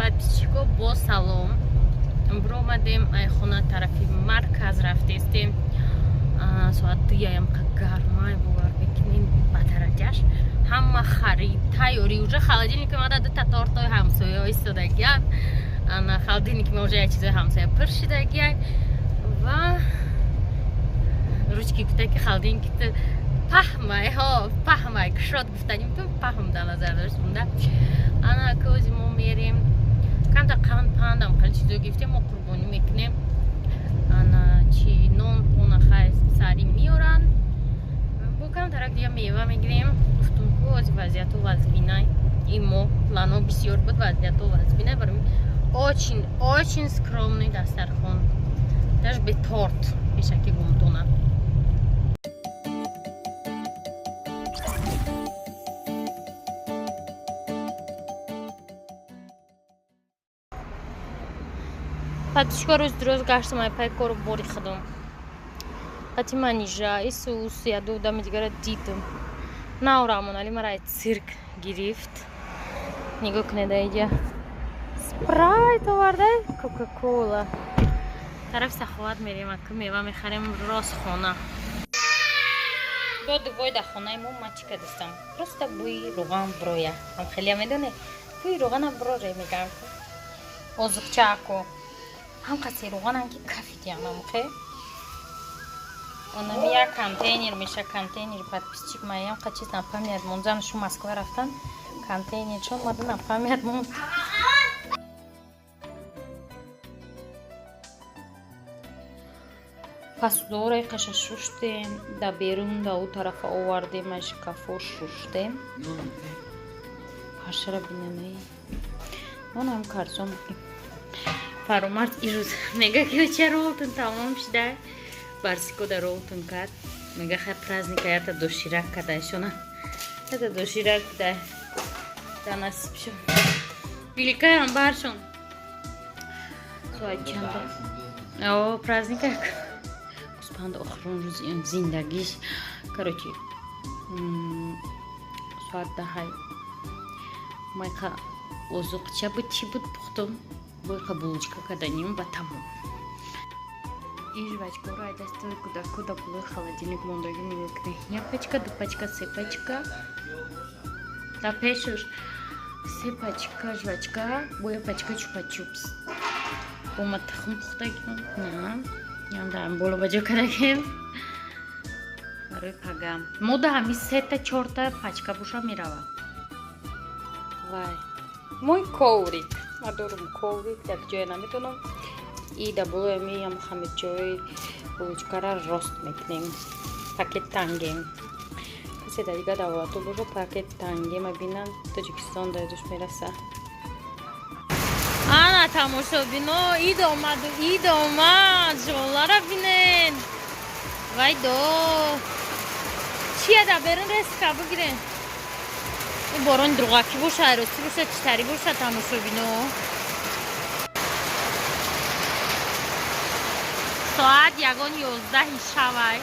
Подписчико, бо салом. Биромадем айхона, тарафи марказ рафтестем. Соат 2 ям гармай, бовар мекунем, ба дараҷаш ҳама харид тайёрӣ. Уже холодильник мада дута тортои ҳамсоя истодагиан. Ана холодильник ма уже як чизои ҳамсоя пур шидагиан ва ручки гуфта, ки холодильникит паҳмай, ҳо, паҳмай, кушод гуфтаним, ту паҳм дар назар дошт бунда. Ана кози мо мерем, камта қанд пандам хеле чизо гирифтем, мо қурбонӣ мекунем. Ана чи нон пона хай сари меоранд, бо камтарак дига мева мегирем. Гуфтум, ку ози вазъияту вазбинай, и мо плано бисёр буд, вазъияту вазбинай, барои очень очень скромный дастархон, даже бе торт пешаки гумтона. Подписчико, рӯз дурӯз гаштам ай пай кору бори худум. Қати манижа исус яду одами дигара дидум. Наорамонали мара ай цирк гирифт. Нигоҳ кунед, аиҷа спрайт оварда, кока-кола. Тарафи Саховат мерем, ака мева мехарем, рост хона. Доду вой дар хонаи мо ма чӣ кардастам? Просто бӯи руған броя. Ҳам хелия медоне? Бӯи руғана броре мегам. Озуқчааку ҳам қаси руғанам, ки кафидиам амхе. Онами як контейнер меша, контейнер, подписчик, маям қа чиз напамият монд. Зан шу Москва рафтан, контейнер чон мада напамият монд. Пасдораи қаша шуштем, да берун, да ӯ тарафа овардем, ай шкафо шуштем. Пашара бинанай. Нонам карзон. Фаромард ирӯз мега, ки ча ролтон тамом шуда, барсико да ролтон кард. Мега, хай праздника ята доширак кадай шона. Ята доширак дай. Да насиб шо. Биликаям баршон. Соат чанда? О, праздника. Гӯспанд охирон рӯзи зиндагиш. Короче, соат 10-ай. Майқа озуқча буд, чӣ буд, пухтум. Бойқа булочка каданим ба тамом. И жвачкаро ай дастои кӯдако да болои холодильник мондагӣ нигоҳ кунед. Як пачка, ду пачка, се пачка. Да пешуш се пачка жвачка, бо як пачка чупа-чупс. Бо ма тухм пухтагим. На. Ям дар боло ба ҷо кардагим. Барои пага. Мо да ҳами сета чорта пачка боша мерава. Вай. Мой коврик. Ма дорум коврик, як ҷое намедонам. И да болои ми ям хамирчои булочкара рост мекунем. Пакет тангем. Касе дар дигар давлатҳо боша, пакет тангема бинан, Тоҷикистон дар душ мераса. Ана тамошобино, ид омаду, ид омад, жолара бинен. Вай до. Чия да берун резка бигирен. И борон другаки боша, айросӣ боша, читарӣ боша, тамошобино. Соат ягон 11-и шавай.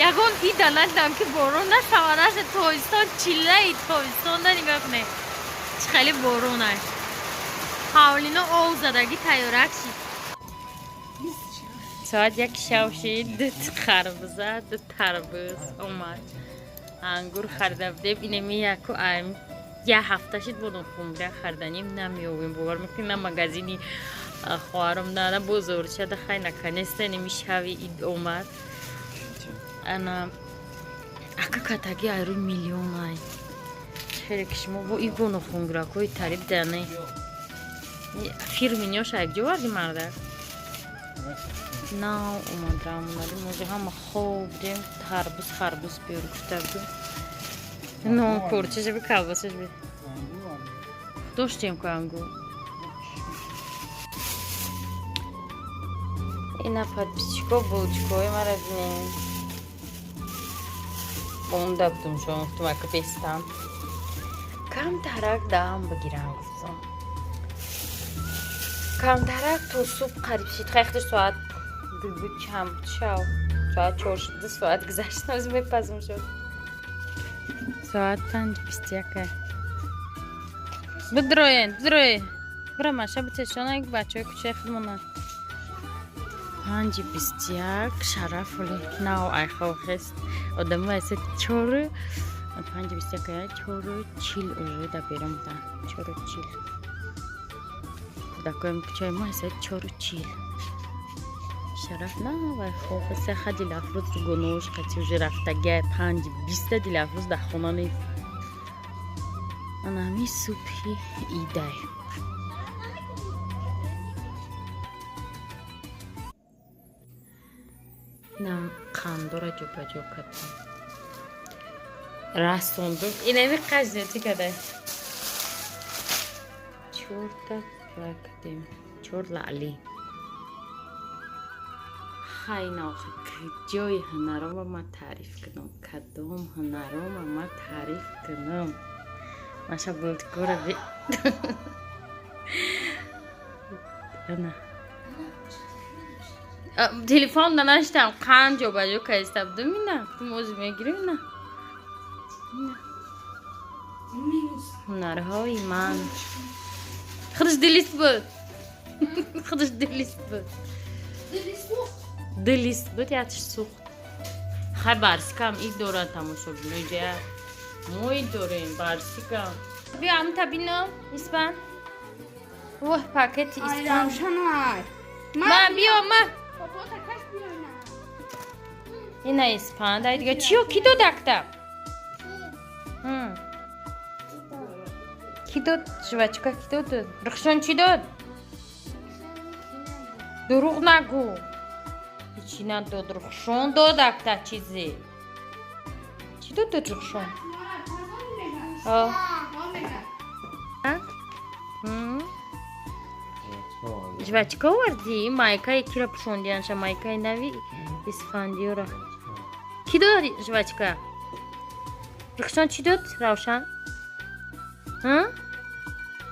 Ягон ида надидам, ки борон нашава, наша тобистон, чиллаи тобистонда нигоҳ кунед. Чӣ хеле боронай. Ҳавлино ов задагӣ тайёрак шид. Соат 1 шав шид, ду харбуза, ду тарбуз омад. Ангур харида будем, инеми яку ай як ҳафта шид, бо нохумра хариданим намеёбем, бовар мекунед, на магазини хоҳарам, на бозорча да. Хай, наконец-то инеми шави ид омад. Ана ака катаги айрӯи миллионай. Хеле ки шумо бо и бо нохунгиракҳои тариб дане. Фирминиёш якҷо варди мардак. Нав омад рамонали, може ҳама хоб будем, тарбуз харбуз биёр гуфта будем. Нон курчаш би, колбасаш би. Доштем ку ангур. Ина, подписчико, булочкои мара бинем. Монда будум, шон гуфтум, ака бестам. Камтарак даам бигирам гуфтам. Камтарак то субҳ қариб шид. Хайхташ соат 2 буд, чанд буд шав. Соат 4 шуд, 2 соат гузашт, ҳозир мепазм шуд. Соат 5:21. Бидроен, бидроен. Бира маша битешона як бачаҳои кӯчаи худмона. 5:21 Шараф оли нав айхов хест. Одамо айса 4 5:21 я 4:40 уже да берун буда. 4:40. Кӯдакои кӯчаи мо айса 4:40. Шараф нав айхов хест. Ха Дилафрӯз гунош қати уже рафтагия 5:20 Дилафрӯз дар хона нест. Анами субҳи идай. Инам қандора ҷобаҷо кардам. Расондум. Инами қажнети кадай. Чорта вай кардем. Чор лаъли. Хайна охи куҷои ҳунарома ма таъриф кунам? Кадом ҳунарома ма таъриф кунам? Маша булткора би. Ана. Телефон нанаштам, қанд ҷобаҷо кайста будум ина. Ту мози мегирим ина. Ҳунарҳои ман. Худаш дилист буд. Худаш дилист буд. Дилист буд, ятиш сӯхт. Хай барсикам ид дорад тамошобино иҷа. Мо ид дорем барсикам. Биё амта бино, Испан. Воҳ, пакети Испан. Ма биё ма. Ина Испан, дай дига чиё ки дод акта? Ки дод жвачка ки дод? Рухшон чӣ дод? Дурӯғ нагӯ. Ҳечи надод Рухшон дод акта чизе. Чӣ дод Рухшон? Жвачка овардӣ? Майкаи киро пӯшондианша? Майкаи нави Исфандиёра. Ки дод жвачка? Рухшон чӣ дод Равшан?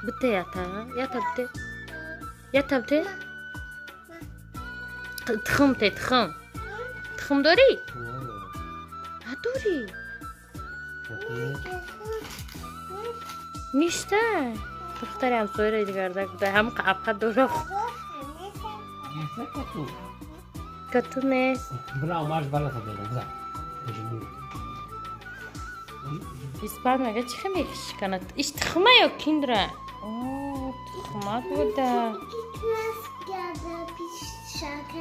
Бите ята, ята бите. Ята бите. Тухм те, тухм. Тухм дорӣ? Надорӣ. Ништа. Духтари ҳамсояро дигарда буда. Ҳам қапқа дора. Кату нест. Испан мега чӣ хел мешиканад? Иш тухма ё киндра? О, тухмак буда.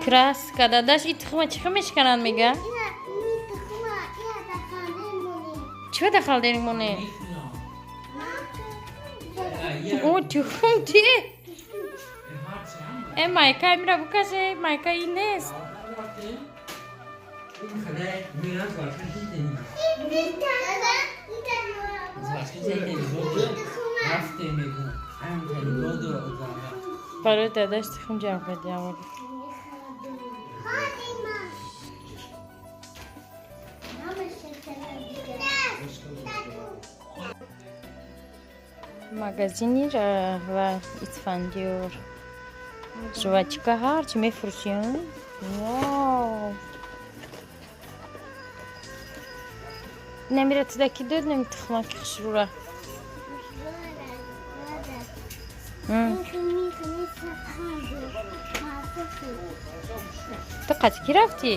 Краска дадаш и тухма чӣ хел мешиканад мега? Чӣ ба дахалдерик моне? О, тухм ти? Э, майка мира букаше, майка и нест. Барои дадаш тухм ҷамъ кардиам. Магазини ва Исфандиёр. Жвачка ҳарчи мефурӯшӣ? Вау! Намира туда ки дод нами тухмаки хушрӯра? Ту қати ки рафтӣ?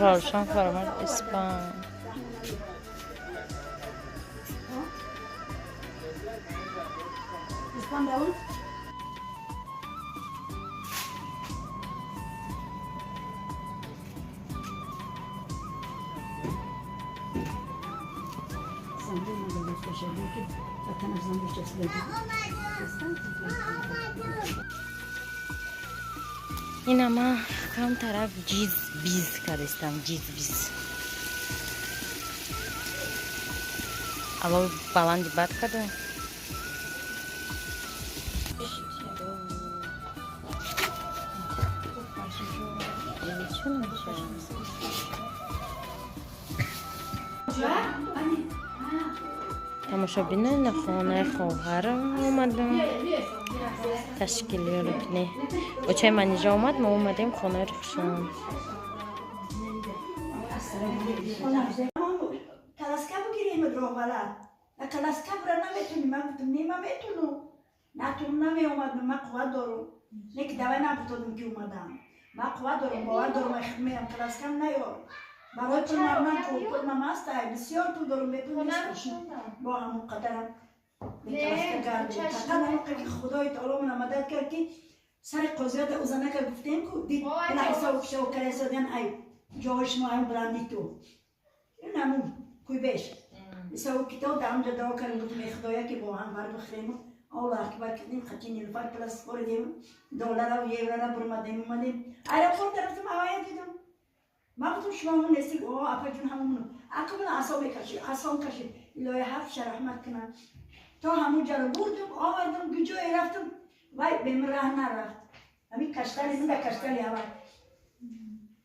Равшан фаромад Испан. Ина ма камтарак ҷиз биз кардистам, ҷиз биз. Алови баланди бад кардам. Тамошобинои хонаи хоҳарам омадам. Ташкилиёро бинед. Очаи Манижа омад, мо омадем хонаи Рухшон. На коляска бура наметунӣ. Ман гуфтам, не, ман метунам. Натун намеомад, ман қувват дорам. Не ки давай набутодам ки омадам. Ман қувват дорам, бовар дорам, меям, коляскам наёр. Барои пул ман пул ман аст, ай бисёр пул дорам, бепул нестам. Бо ҳамон қадарам бе коляска гардем. Фақат ҳамон ки Худои таоло мана мадад кард, ки сари қозията узанака гуфтем ку дид ина ҳисобу китобу карасодиан, ай ҷои шумо ай баланди ту. Ин ҳамун куйбеш. Ҳисобу китоб дар онҷо дуо кардем, гуфтем, эй Худоя, ки бо ҳам бар бихӯрему Аллоҳ акбар кардем, хати Нилуфар плюс споридем, доллара еврора бурмадем, омадем. Аэропорт рафтем, ҳавая дидам. Ман гуфтам, шумо ҳамон нестӣ? О, апаҷун, ҳамон. Ака ман асо мекашид, асом кашид. Илоҳи ҳафтша раҳмат кунад. То ҳамун ҷаро бурдум, овардам, куҷое рафтам, вай бемир раҳ нарафт. Ҳамин каштали ман да каштали ҳавай.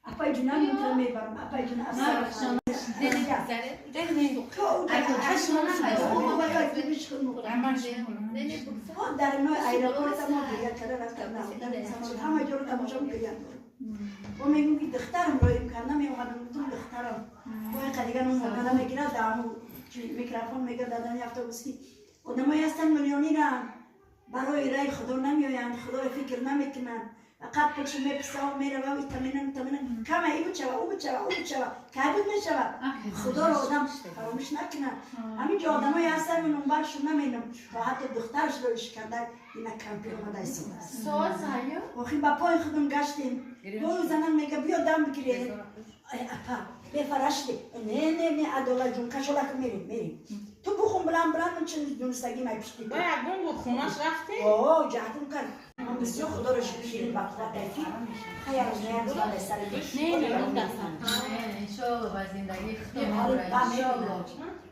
Апай ҷунам интро мебарам, апай ҷун аз дар ной аэропорт мо гиря карда рафтам, ҳама ҷоро тамошо гиря дорам. Ва мегӯм ки духтарам роим карда меомадам, гуфтам, духтарам бо ин дигар ном мегирад, дар микрофон мега дадани автобус ки одамое ҳастанд, миллиониранд, барои раи Худо намеоянд, Худоро фикр намекунанд, фақат пулшо меписав мерава, итаминан итаминан кама ибу чава, убу чава, убу чава, кай буд мешава. Худоро одам фаромӯш накунад. Ҳамин ҷо одамое ҳастанд, минумбаршон намедонам, то ҳатто духтарашро ишкарда ина кампир омада истодааст. Охи ба пои худам гаштем. Бо занам мега, биё дам бигирем. Апа, бефарашди. Не, не, не, Адолат ҷун, кашолак мерим, мерим. Ту бухун, буланд буланд, ман чин дунистагӣ май пишти. Ба ягон буд хонаш рафтем? О, ҷаҳдум кард. Ман бисёр Худоро шукр, ширин ба қувват ки хаяр як рӯз ман сари Не, не, Иншолло, ба зиндагии худтон. Иншолло.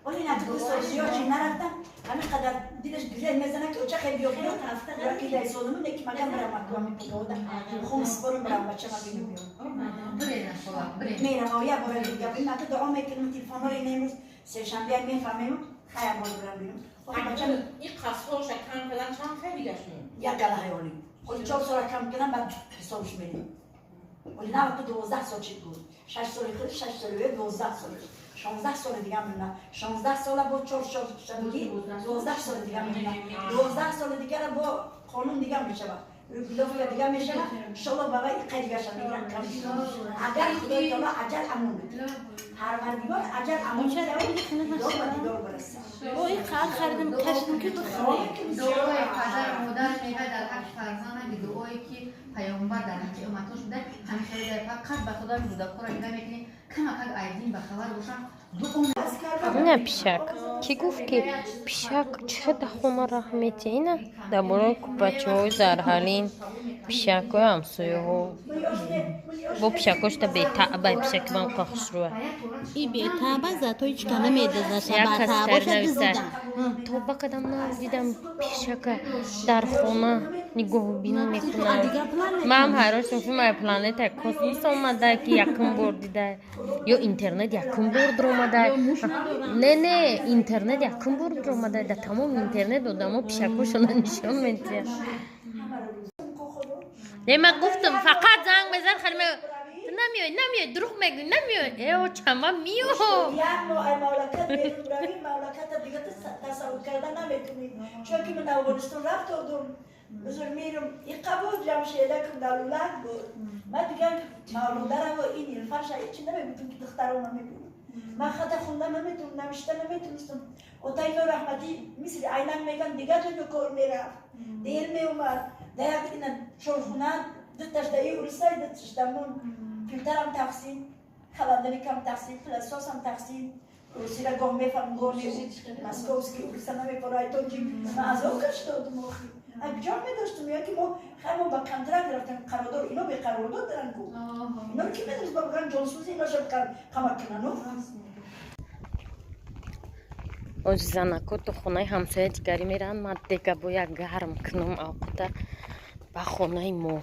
Оли на ту сол зиёд чи нарафтам, ҳамин қадар дилаш гирел мезана ки оча хел биё биё, ки дай солуму не ки магам барам аква мепудода. Хум спорум барам бачама бинам биё. Бирена, хола, бирен. Мерам, я бора дига бинам, ата дуо мекунам, телефонҳоро ин имрӯз сешанбе мефаҳмем, хая бор барам бинам. Охи бачам ин қасҳоша кам кардан чанд хел дигаш мон? Як гала ҳаёли. Оли 4 сола кам кунам, баъд ҳисобш мерем. Оли наваку 12 сол чид буд. 6 соли худ, 6 соли ӯ, 12 соли. 16 соли дига мемонад. 16 сола бо чор шодагӣ 12 соли дига мемонад. 12 соли дигара бо қонун дига мешавад. Регулировка дига мешавад. Иншолло, ба вай иқай дигаша мегирам, кам. Агар Худои таоло аҷал амон бидиҳад. Парвардигор аҷал амон бидиҳад, дидор ба дидор барасад. Ой, харидам, кашидам ки бихӯрем. Дуои падар модар мега дар ҳаққи фарзанд, ки дуое ки паёмбар дар ҳаққи умматош буда, ҳамин хеле дар фақат ба Худо кӯдакҳоро нигаҳ мекунӣ, камакак айдин ба хабар бошам, дуо. Ина пишак. Кӣ гуфт, ки пишак чӣ дар хона раҳ метиҳ? Ина дар бораи бачаҳои зарҳалин, пишакҳои ҳамсояҳо бо пишакҳошта бетаъба, пишаки ман хушрӯа. И бетаъба зато ҳеч ка намедазад. Як кас Батаъ бошад, нависта: дизидан. Тоба кадам, нав дидам, пишака дар хона нигоҳубин мекунад. Ман ҳайрон шудам, ки май планета космос омада, ки якум бор дида, ё интернет якум бор дуромада. Не, не, интернет якум бор дуромада, дар тамоми интернет одамо пишакҳошона нишон медиҳанд. Не, ман гуфтам, фақат занг мезан, хали ту намеои, намеои, дурӯғ мегӯӣ, намеои. Э, очама миё. Як моҳ ай мамлакат берун равӣ, мамлаката дига ту тасаввур карда наметунӣ, чунки ман Афғонистон рафт одум бузург мирам иқа буд, Ҷамшедакам далулак буд. Ман дигар мавлудараво ин Илфарша ҳечи намегуфтам, ки духтарома мебинам. Ман хата хонда наметунам, навишта наметунистам. Отайно раҳматӣ мисли айнак меган, дигар ҷо кор мерафт, дер меомад. Дар як ина чорхуна, дуташ даи урусай, дуташ дамун, филтрам тақсим, холодильникам тақсим, пылесосам тақсим. Русира гоҳ мефаҳмам, гоҳ не, московский уруса намефаҳмам, ай тоҷик. Ман азоб кашидодум. Охи ай ҷон медоштум, ё ки мо хай мо ба контракт рафтем, қарордор, ино беқарордод даран ку. Иноро ки медонист, ба биган ҷонсӯзи иноша қамак кунану. Ози занако то хонаи ҳамсоя дигарӣ мераванд, ман дега бояд гарм кунам авқота ба хонаи мо.